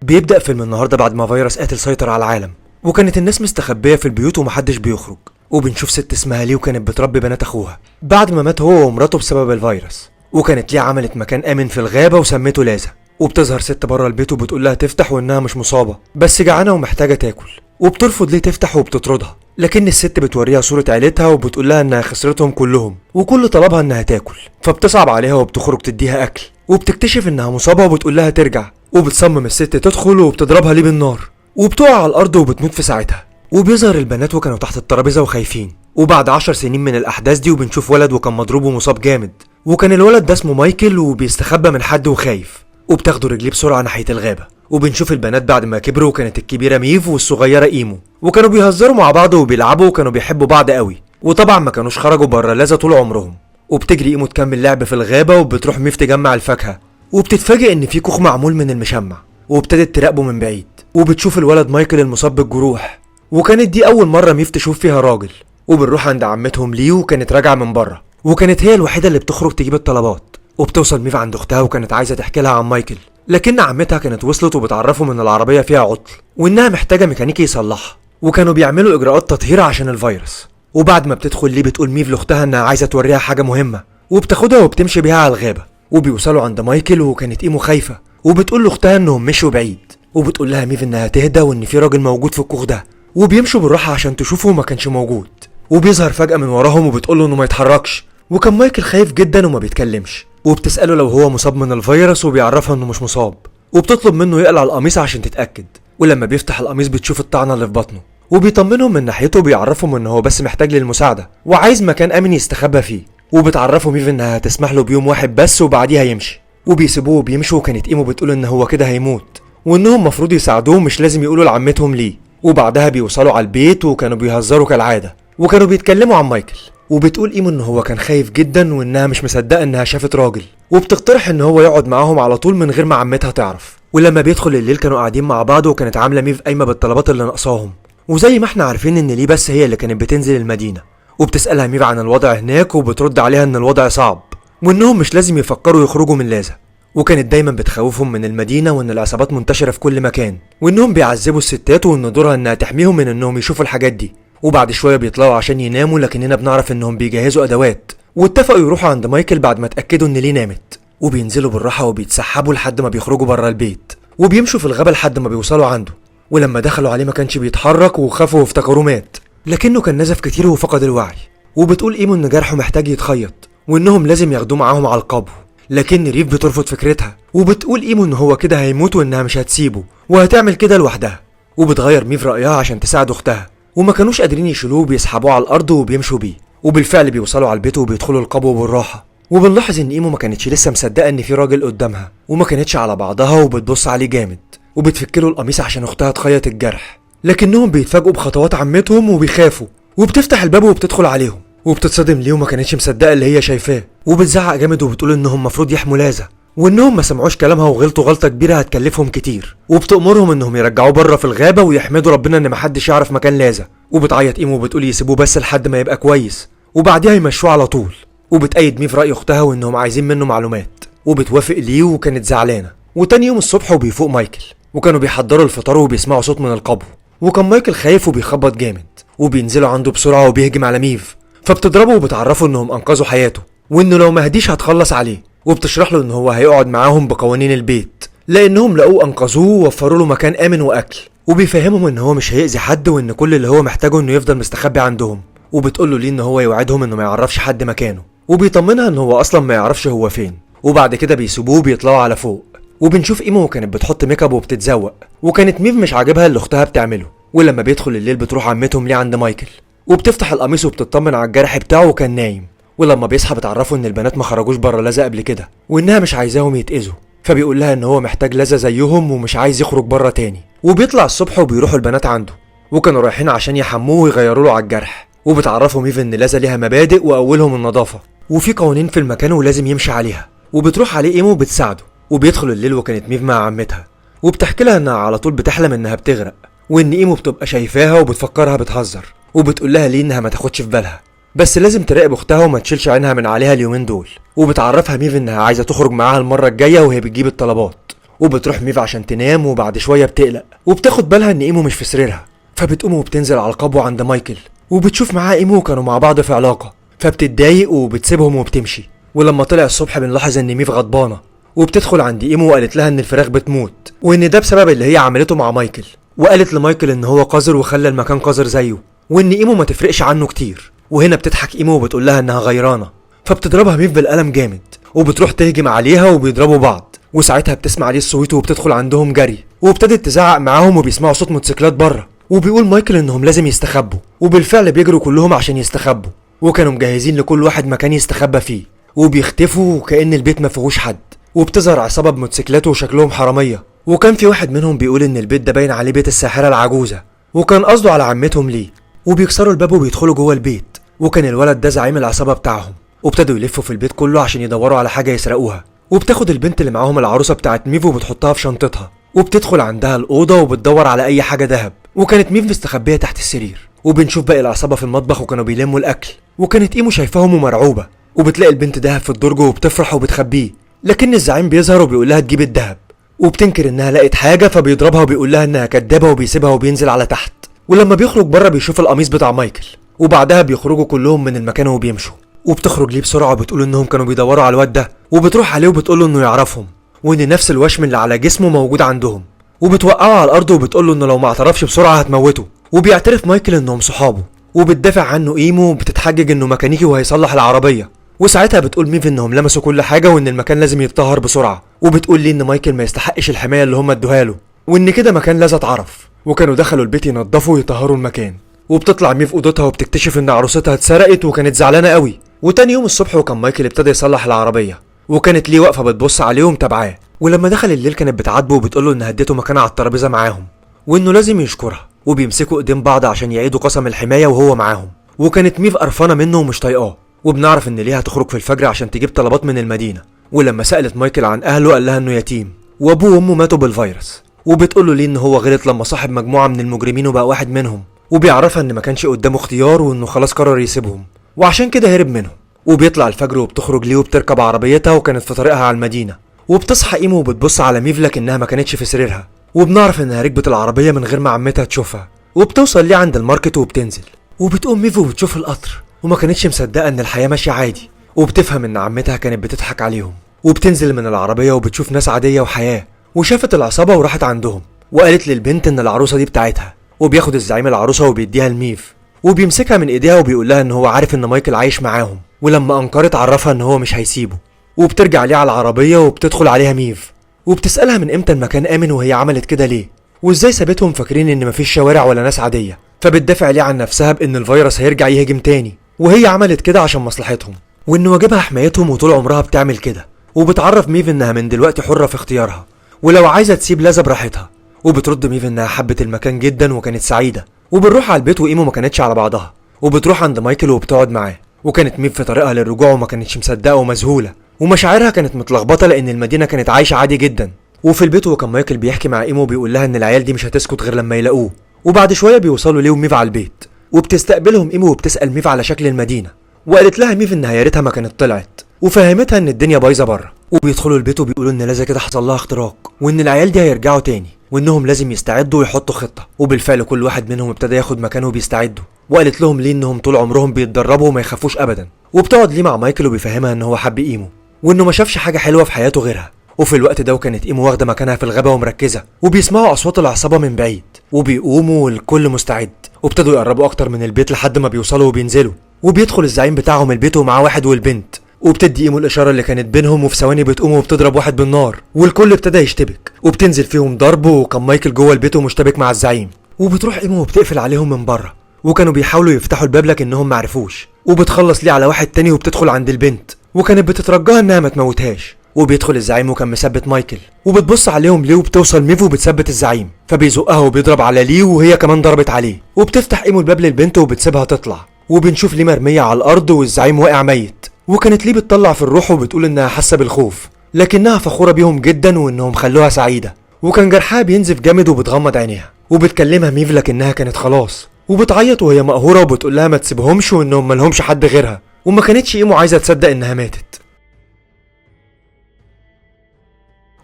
بيبدأ فيلم النهارده بعد ما فيروس قاتل سيطر على العالم، وكانت الناس مستخبية في البيوت ومحدش بيخرج. وبنشوف ست اسمها لي وكانت بتربي بنات اخوها بعد ما مات هو ومراته بسبب الفيروس، وكانت ليه عملت مكان امن في الغابة وسميته لازا. وبتظهر ست بره البيت وبتقول لها تفتح وانها مش مصابة بس جعانة ومحتاجة تاكل، وبترفض ليه تفتح وبتطردها. لكن الست بتوريها صورة عيلتها وبتقول لها انها خسرتهم كلهم وكل طلبها انها تاكل، فبتصعب عليها وبتخرج تديها اكل، وبتكتشف انها مصابة وبتقول لها ترجع، وبتصمم الست تدخل وبتضربها ليه بالنار وبتقع على الارض وبتموت في ساعتها. وبيظهر البنات وكانوا تحت الترابيزة وخايفين. وبعد 10 سنين من الاحداث دي وبنشوف ولد وكان مضروب ومصاب جامد، وكان الولد ده اسمه مايكل وبيستخبى من حد وخايف، وبتاخده رجليه بسرعة ناحية الغابة. وبنشوف البنات بعد ما كبروا، وكانت الكبيرة ميف والصغيرة ايمو، وكانوا بيهزروا مع بعض وبيلعبوا وكانوا بيحبوا بعض قوي، وطبعا ما كانوش خرجوا بره لازا طول عمرهم. وبتجري ايمو تكمل لعب في الغابة، وبتروح ميف تجمع الفاكهة، وبتتفاجئ ان في كوخ معمول من المشمع، وابتدت تراقبه من بعيد، وبتشوف الولد مايكل المصاب بالجروح، وكانت دي اول مرة ميف تشوف فيها راجل. وبنروح عند عمتهم ليو وكانت راجعه من بره، وكانت هي الوحيدة اللي بتخرج تجيب الطلبات. وبتوصل ميف عند اختها وكانت عايزه تحكي لها عن مايكل، لكن عمتها كانت وصلت وبتعرفهم ان العربية فيها عطل وانها محتاجه ميكانيكي يصلحها، وكانوا بيعملوا اجراءات تطهير عشان الفيروس. وبعد ما بتدخل ليه بتقول ميف لاختها انها عايزه توريها حاجة مهمة، وبتاخدها وبتمشي بيها على الغابة. وبيوصلوا عند مايكل وكانت ايمو خايفة، وبتقول لاختها انهم مشوا بعيد، وبتقول لها ميف انها تهدى وان في راجل موجود في الكوخ ده، وبيمشوا بالراحة عشان تشوفه وما كانش موجود. وبيظهر فجاة من وراهم وبتقول له انه ما يتحركش، وكان مايكل خايف جدا وما بيتكلمش، وبتساله لو هو مصاب من الفيروس وبيعرفها انه مش مصاب، وبتطلب منه يقلع القميص عشان تتاكد. ولما بيفتح القميص بتشوف الطعنه اللي في بطنه، وبيطمنهم من ناحيته وبيعرفهم ان هو بس محتاج للمساعدة وعايز مكان امن يستخبى فيه. وبتعرفه ميف انها هتسمح له بيوم واحد بس وبعديها يمشي، وبيسيبوه وبيمشوا. وكانت ايمو بتقول ان هو كده هيموت وانهم مفروض يساعدوه مش لازم يقولوا لعمتهم ليه. وبعدها بيوصلوا على البيت وكانوا بيهزروا كالعادة، وكانوا بيتكلموا عن مايكل، وبتقول ايمو ان هو كان خايف جدا وانها مش مصدقه انها شافت راجل، وبتقترح ان هو يقعد معاهم على طول من غير ما عمتها تعرف. ولما بيدخل الليل كانوا قاعدين مع بعض، وكانت عامله ميف قايمة بالطلبات اللي ناقصاهم، وزي ما احنا عارفين ان ليه بس هي اللي كانت بتنزل المدينة. وبتسالها ميف عن الوضع هناك، وبترد عليها ان الوضع صعب وانهم مش لازم يفكروا يخرجوا من لازا، وكانت دايما بتخوفهم من المدينة وان العصابات منتشرة في كل مكان وانهم بيعذبوا الستات وان دورها انها تحميهم من انهم يشوفوا الحاجات دي. وبعد شوية بيطلعوا عشان يناموا، لكن هنا بنعرف انهم بيجهزوا ادوات، واتفقوا يروحوا عند مايكل بعد ما اتاكدوا ان ليه نامت. وبينزلوا بالراحة وبيتسحبوا لحد ما بيخرجوا بره البيت، وبيمشوا في الغابة لحد ما بيوصلوا عنده. ولما دخلوا عليه ما كانش بيتحرك وخافوا وافتكروه مات، لكنه كان نزف كتير وفقد الوعي. وبتقول ايمو ان جرحه محتاج يتخيط وانهم لازم ياخدوه معاهم على القبو، لكن ريف بترفض فكرتها وبتقول ايمو ان هو كده هيموت وانها مش هتسيبه وهتعمل كده لوحدها. وبتغير ميف رايها عشان تساعد اختها، وما كانوش قادرين يشيلوه، بيسحبوه على الارض وبيمشوا بيه. وبالفعل بيوصلوا على البيت وبيدخلوا القبو بالراحة. وبنلاحظ ان ايمو ما كانتش لسه مصدقه ان في راجل قدامها، وما كانتش على بعضها وبتبص عليه جامد، وبتفك له القميص عشان اختها تخيط الجرح. لكنهم بيتفاجئوا بخطوات عمتهم وبيخافوا، وبتفتح الباب وبتدخل عليهم، وبتتصدم ليه وما كانتش مصدقه اللي هي شايفاه، وبتزعق جامد وبتقول انهم المفروض يحموا لازا وانهم ما سمعوش كلامها وغلطوا غلطه كبيرة هتكلفهم كتير. وبتأمرهم انهم يرجعوه بره في الغابة ويحمدوا ربنا ان محدش يعرف مكان لازا. وبتعيط ايمو وبتقول يسيبوه بس لحد ما يبقى كويس وبعديها يمشوه على طول. وبتأيد ميف رأي اختها وانهم عايزين منه معلومات، وبتوافق ليه وكانت زعلانة. وتاني يوم الصبح وبيفوق مايكل، وكانوا بيحضروا الفطار وبيسمعوا صوت من القبو، وكان مايكل خايف وبيخبط جامد، وبينزلوا عنده بسرعة وبيهجم على ميف، فبتضربه وبتعرفه انهم انقذوا حياته وانه لو ما هديش هتخلص عليه. وبتشرح له ان هو هيقعد معاهم بقوانين البيت لانهم لقوه انقذوه ووفروا له مكان امن واكل، وبيفهمهم ان هو مش هيأذي حد وان كل اللي هو محتاجه انه يفضل مستخبي عندهم. وبتقول له ليه ان هو يوعدهم انه ما يعرفش حد مكانه، وبيطمنها ان هو اصلا ما يعرفش هو فين. وبعد كده بيسيبوه وبيطلعوا على فوق. وبنشوف ايمو كانت بتحط make up وبتتزوق، وكانت ميف مش عاجبها اللي اختها بتعمله. ولما بيدخل الليل بتروح عمتهم ليه عند مايكل، وبتفتح القميص وبتطمن على الجرح بتاعه وكان نايم. ولما بيصحى بتعرفه ان البنات ما خرجوش بره لازا قبل كده وانها مش عايزاهم يتأذوا، فبيقول لها ان هو محتاج لازا زيهم ومش عايز يخرج بره تاني. وبيطلع الصبح وبيروحوا البنات عنده، وكانوا رايحين عشان يحموه ويغيروا له على الجرح. وبتعرفوا ميف ان لازا ليها مبادئ واولهم النظافة، وفي قوانين في المكان ولازم يمشي عليها. وبتروح عليه ايمو وبتساعده. وبيدخل الليل وكانت ميف مع عمتها، وبتحكي لها انها على طول بتحلم انها بتغرق، وان ايمو بتبقى شايفاها وبتفكرها بتهزر، وبتقول لها ليه انها ما تاخدش في بالها بس لازم تراقب اختها وما تشيلش عينها من عليها اليومين دول. وبتعرفها ميف انها عايزه تخرج معاها المرة الجاية وهي بتجيب الطلبات. وبتروح ميف عشان تنام، وبعد شوية بتقلق وبتاخد بالها ان ايمو مش في سريرها، فبتقوم وبتنزل على القبو عند مايكل وبتشوف معاه ايمو كانوا مع بعض في علاقة، فبتتضايق وبتسيبهم وبتمشي. ولما طلع الصبح بنلاحظ ان ميف غضبانه، وبتدخل عند ايمو وقالت لها ان الفراخ بتموت وان ده بسبب اللي هي عملته مع مايكل، وقالت لمايكل ان هو قذر وخلى المكان قذر زيه، وان ايمو ما تفرقش عنه كتير. وهنا بتضحك ايمو وبتقول لها انها غيرانه، فبتضربها ميف بالقلم جامد وبتروح تهجم عليها وبيضربوا بعض. وساعتها بتسمع ليه الصويت وبتدخل عندهم جري، وابتدت تزعق معاهم وبيسمعوا صوت موتوسيكلات بره، وبيقول مايكل انهم لازم يستخبوا، وبالفعل بيجروا كلهم عشان يستخبوا، وكانوا مجهزين لكل واحد مكان يستخبى فيه، وبيختفوا وكأن البيت ما فيهوش حد. وبتظهر عصابة بموتوسيكلات وشكلهم حرامية، وكان في واحد منهم بيقول ان البيت ده باين عليه بيت الساحرة العجوزة، وكان قصده على عمتهم ليه. وبيكسروا الباب وبيدخلوا جوه البيت، وكان الولد ده زعيم العصابة بتاعهم، وابتدوا يلفوا في البيت كله عشان يدوروا على حاجة يسرقوها. وبتاخد البنت اللي معاهم العروسة بتاعت ميف وبتحطها في شنطتها، وبتدخل عندها الاوضة وبتدور على اي حاجة ذهب، وكانت ميف مستخبيه تحت السرير. وبنشوف باقي العصابة في المطبخ وكانوا بيلموا الاكل، وكانت ايمو شايفاهم ومرعوبه، وبتلاقي البنت دهب في الدرج وبتفرح وبتخبيه، لكن الزعيم بيظهر وبيقول لها تجيب الذهب، وبتنكر انها لقت حاجة، فبيضربها وبيقول لها انها كدابه وبيسيبها وبينزل على تحت. ولما بيخرج بره بيشوف القميص بتاع مايكل، وبعدها بيخرجوا كلهم من المكان وبيمشوا. وبتخرج ليه بسرعة وبتقول انهم كانوا بيدوروا على الواد ده، وبتروح عليه وبتقول له انه يعرفهم وان نفس الوشم اللي على جسمه موجود عندهم، وبتوقعه على الارض وبتقول له انه لو ما اعترفش بسرعة هتموته. وبيعترف مايكل انهم صحابه، وبتدافع عنه ايمو وبتتحجج انه ميكانيكي وهيصلح العربية. وساعتها بتقول ميف انهم لمسوا كل حاجة وان المكان لازم يتطهر بسرعة، وبتقول ليه ان مايكل ما يستحقش الحماية اللي هم ادوها له، وان كده مكان لازم اتعرف، وكانوا دخلوا البيت ينظفوا ويطهروا المكان. وبتطلع ميف اوضتها وبتكتشف ان عروستها اتسرقت وكانت زعلانة قوي. وتاني يوم الصبح وكان مايكل ابتدى يصلح العربية، وكانت ليه واقفة بتبص عليه ومتابعاه. ولما دخل الليل كانت بتعاتبه وبتقول له ان هديته مكان على الترابيزة معاهم وانه لازم يشكرها، وبيمسكوا ايدين بعض عشان يعيدوا قسم الحماية وهو معاهم. وكانت ميف قرفانه منه ومش طايقاه، وبنعرف ان ليه هتخرج في الفجر عشان تجيب طلبات من المدينة. ولما سالت مايكل عن اهله قال لها انه يتيم وابوه وامه ماتوا بالفيروس، وبتقول له ليه ان هو غلط لما صاحب مجموعة من المجرمين وبقى واحد منهم، وبيعرفها ان ما كانش قدامه اختيار وانه خلاص قرر يسيبهم وعشان كده هرب منهم. وبيطلع الفجر وبتخرج ليه وبتركب عربيتها وكانت في طريقها على المدينة. وبتصحى ايمو وبتبص على ميف لكنها ما كانتش في سريرها، وبنعرف انها ركبت العربية من غير ما عمتها تشوفها. وبتوصل ليه عند ال market وبتنزل، وبتقوم ميف وبتشوف القطر وما كانتش مصدقه ان الحياة ماشية عادي، وبتفهم ان عمتها كانت بتضحك عليهم. وبتنزل من العربية وبتشوف ناس عادية وحياه، وشافت العصابة وراحت عندهم وقالت للبنت ان العروسة دي بتاعتها. وبياخد الزعيم العروسة وبيديها لميف، وبيمسكها من ايديها وبيقول لها ان هو عارف ان مايكل عايش معاهم، ولما انكرت عرفها ان هو مش هيسيبه. وبترجع ليه على العربية وبتدخل عليها ميف وبتسالها من امتى المكان امن وهي عملت كده ليه وازاي سابتهم فاكرين ان مفيش شوارع ولا ناس عادية. فبتدافع ليه عن نفسها بان الفيروس هيرجع يهجم تاني وهي عملت كده عشان مصلحتهم وان واجبها حمايتهم وطول عمرها بتعمل كده. وبتعرف ميف انها من دلوقتي حره في اختيارها ولو عايزه تسيب لازا براحتها. وبترد ميف انها حبت المكان جدا وكانت سعيدة. وبنروح على البيت وايمو ما كانتش على بعضها، وبتروح عند مايكل وبتقعد معاه. وكانت ميف في طريقها للرجوع وما كانتش مصدقه ومذهوله، ومشاعرها كانت متلخبطه لان المدينة كانت عايشه عادي جدا. وفي البيت وكان مايكل بيحكي مع ايمو وبيقول لها ان العيال دي مش هتسكت غير لما يلاقوه. وبعد شوية بيوصلوا ليه وميف على البيت، وبتستقبلهم ايمو وبتسال ميف على شكل المدينة، وقالت لها ميف انها يا ريتها ما كانت طلعت، وفهمتها ان الدنيا بايظة بره. وبيدخلوا البيت وبيقولوا ان لازا كده حصل لها اختراق وان العيال دي هيرجعوا تاني وانهم لازم يستعدوا ويحطوا خطه. وبالفعل كل واحد منهم ابتدى ياخد مكانه وبيستعدوا. وقالت لهم ليه انهم طول عمرهم بيتدربوا وما يخافوش ابدا. وبتقعد ليه مع مايكل وبيفهمها ان هو حب ايمو وانه ما شافش حاجة حلوة في حياته غيرها. وفي الوقت ده وكانت ايمو واخده مكانها في الغابة ومركزه، وبيسمعوا اصوات العصابة من بعيد وبيقوموا والكل مستعد، وابتدوا يقربوا اكتر من البيت لحد ما بيوصلوا وبينزلوا. وبيدخل الزعيم بتاعهم البيت ومعاه واحد والبنت، وبتدي ايمو الاشارة اللي كانت بينهم، وفي ثواني بتقوم وبتضرب واحد بالنار والكل ابتدى يشتبك وبتنزل فيهم ضرب. وكان مايكل جوه البيت ومشتبك مع الزعيم، وبتروح ايمو وبتقفل عليهم من بره، وكانوا بيحاولوا يفتحوا الباب لكنهم معرفوش. وبتخلص ليه على واحد تاني وبتدخل عند البنت وكانت بتترجاها انها ما تموتهاش. وبيدخل الزعيم وكان مثبت مايكل، وبتبص عليهم ليه وبتوصل ميف وبتثبت الزعيم، فبيزقها وبيضرب على ليه وهي كمان ضربت عليه. وبتفتح ايمو الباب للبنت وبتسيبها تطلع، وبنشوف ليه مرمية على الارض والزعيم واقع ميت. وكانت ليه بتطلع في الروح وبتقول انها حاسه بالخوف لكنها فخورة بيهم جدا وانهم خلوها سعيدة. وكان جرحها بينزف جامد وبتغمض عينيها، وبتكلمها ميف لكنها كانت خلاص، وبتعيط وهي مقهوره وبتقول لها ما تسيبهمش وانهم مالهمش حد غيرها. وما كانتش ايمو عايزه تصدق انها ماتت.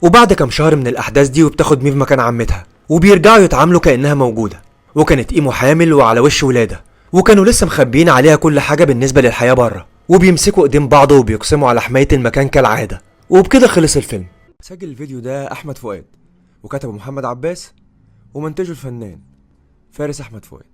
وبعد كام شهر من الاحداث دي وبتاخد ميف مكان عمتها، وبيرجعوا يتعاملوا كانها موجودة. وكانت ايمو حامل وعلى وش ولاده، وكانوا لسه مخبيين عليها كل حاجة بالنسبة للحياة بره، وبيمسكوا ايدين بعض وبيقسموا على حماية المكان كالعادة. وبكده خلص الفيلم. سجل الفيديو ده احمد فؤاد، وكتبه محمد عباس، ومنتجه الفنان فارس احمد فؤاد.